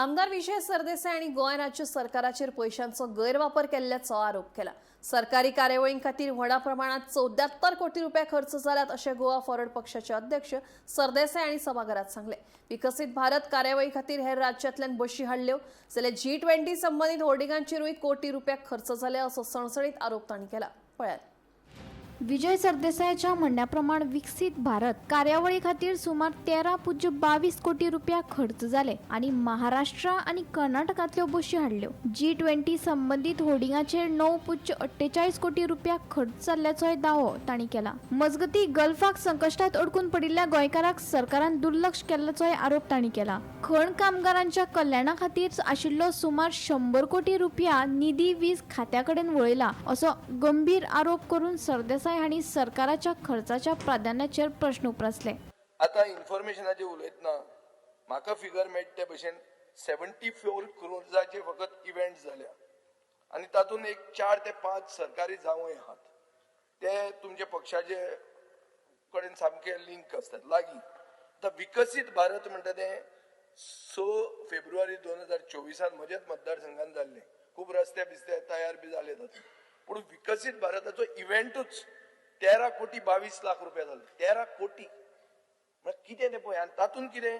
आमदार विजय सरदेसाय आनी गोंय राज्य सरकाराचेर पयशांचो गैरवापर केल्ल्याचो आरोप केला. सरकारी कार्यावळीं खातीर व्हडा प्रमाणात 74 कोटी रुपया खर्च जाल्यात, अशें गोवा फॉरवर्ड पक्षाचे अध्यक्ष सरदेसाय हांणी सभाघरात सांगलें. विकसीत भारत कार्यावळी खातीर हेर राज्यांतल्यान बशी हाडल्यो, जाल्यार जी 20 संबंदीत होर्डिंगांचेरूय कोटी रुपया खर्च जाले, असो सणसणीत आरोप तांणी केला. पळयात. विजय सरदेसायाच्या म्हणण्या प्रमाण, विकसीत भारत कार्यावळी खातीर सुमार 13.22 कोटी रुपया खर्च जाले आनी महाराष्ट्र आनी कर्नाटकांतल्यो बशी हाडल्यो. जी 20 संबंदीत होर्डिंगाचेर 9.48 कोटी रुपया खर्च जाल्ल्याचोय दावो तांणी केला. मजगती, गल्फाक संकश्टात अडकून पडिल्ल्या गोंयकाराक सरकारान दुर्लक्ष केल्ल्याचोय आरोप तांणी केला. खण कामगारांच्या कल्याणा खातीर आशिल्लो सुमार 100 कोटी रुपया निधी वीज खात्या कडेन वळयला, असो गंभीर आरोप करून सरदेसाय हांणी सरकाराच्या खर्चाच्या प्राधान्याचेर प्रश्न उप्रासले. आतां इन्फॉर्मेशनाचेर उलयतना म्हाका फिगर मेळटा ते भशेन 74 क्रोर्साचे फकत इव्हेंट जाल्या आनी तातूंत एक चार ते पांच सरकारी जावंय आहात, ते तुमच्या पक्षाचे कडेन सामके लिंक आसतात लागीं. आतां विकसीत भारत म्हणटा तें 6 फेब्रुवारी 2024 म्हज्याच मतदारसंघात जाल्लें. खूब रस्ते बिस्ते तयार बी जाले तातूंत, पूण विकसीत भारताचो इव्हेंटूच 13 कोटी 22 लाख रुपया जाले. 13 कोटी म्हळ्यार कितें तें पळय. आनी तातूंत कितें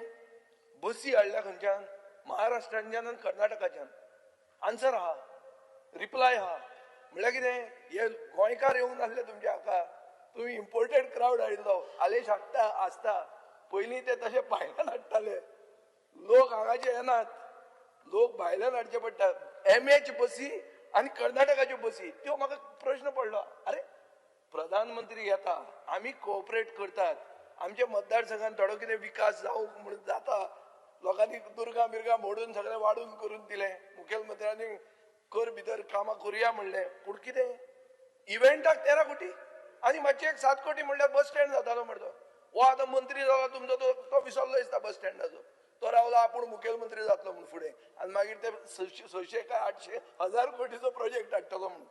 बसी हाडल्या खंयच्यान? महाराष्ट्रांच्यान आनी कर्नाटकाच्यान. आन्सर आहा, रिप्लाय आहा. म्हणल्यार कितें, हे गोंयकार येवंक नासले तुमच्या हाका, तुमी इम्पोर्टेड क्रावड हाडिल्लो. आलेश हाडटा आसता. पयलीं ते तशे भायल्यान हाडटाले. लोक हांगाचे येनात, लोक भायल्यान हाडचे पडटा. एमएच बसी आनी कर्नाटकाच्यो बसी त्यो. म्हाका प्रश्न पडलो, अरे, प्रधानमंत्री येता, आमी कोऑपरेट करतात, आमच्या मतदारसंघात थोडो कितें विकास जावंक म्हणून जाता. लोकांनी दुर्गा बिर्गा मोडून सगळें वाडून करून दिलें. मुखेलमंत्र्यांनी कर भितर कामां करुया म्हणलें, पूण कितें, इव्हेंटाक 13 कोटी आनी मातशें एक 7 कोटी म्हणल्यार बस स्टँड जातालो मरे तो. हो आतां मंत्री जाला तुमचो, तो तो विसरलो दिसता बस स्टँडाचो. तो रावला आपूण मुखेलमंत्री जातलो म्हूण फुडें आनी मागीर ते 600 600 काय 800 हजार कोटीचो प्रोजेक्ट हाडटलो म्हणून.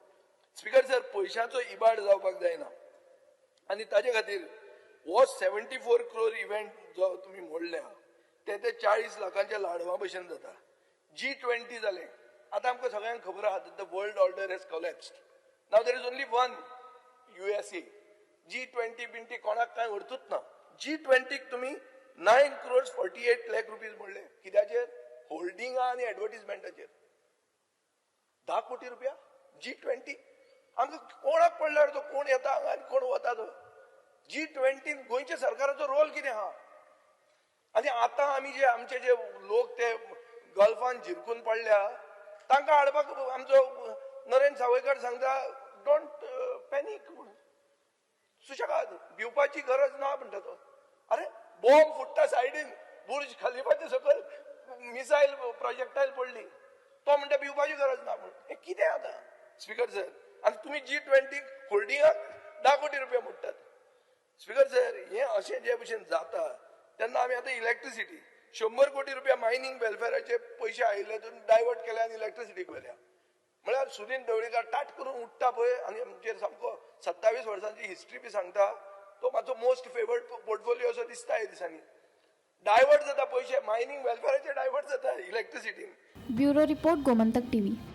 स्पीकर सर, पयशांचो इबाड जावपाक जायना आनी ताजे खातीर हो 74 क्रोर इव्हेंट जो तुमी मोडल्या, ते ते 40 लाखांच्या लाडवा भशेन जाता. जी 20 जालें. आतां आमकां सगळ्यांक खबर आहा, the world order has collapsed. Now there is only one USA. जी 20 बिंटी कोणाक कांय अर्थूच ना. जी 20क तुमी 9 crores 48 lakh rupees म्हणले. कित्याचेर? होल्डिंगा आनी एडवर्टीजमेंटाचेर 10 कोटी रुपया. जी 20 आमकां कोणाक पडल्यार तो कोण येता हांगा आनी कोण वता तो. जी 20न गोंयच्या सरकाराचो रोल कितें आहा? आनी आतां आमी जे आमचे जे लोक ते गल्फान झिरकून पडल्या, तांकां हाडपाक आमचो नरेंद्र सावयकर सांगता, "Don't panic" म्हणून. सुशेगाद, भिवपाची गरज ना म्हणटा तो. अरे, बॉम्ब फुट्टा सायडीन, बुर्ज खलिफाच्या सकयल मिसायल प्रोजेक्टायल पडली, तो म्हणटा भिवपाची गरज ना म्हणून. हें कितें आतां, स्पीकर सर? आनी तुमी जी 20 होल्डिंगाक 10 कोटी रुपया मोडटात. स्पीकर सर, हें अशें जे भशेन जाता तेन्ना आमी आतां इलेक्ट्रिसिटी 100 कोटी रुपया मायनींग वेलफेराचे पयशे आयिल्ले डायवर्ट केले आनी इलेक्ट्रिसिटीक व्हेल्या. म्हळ्यार सुदीन ढवळीकार ताट करून उठ्ठा पळय आनी आमचेर सामको 27 वर्सांची हिस्ट्री बी सांगता. तो म्हाजो मोस्ट फेवरेट पोर्टफोलियो असो दिसता. ह्या दिसांनी डायवर्ट जाता पयशे, मायनींग वेलफेराचे डायवर्ट जाता इलेक्ट्रिसिटीन. Bureau report, Gomantak TV.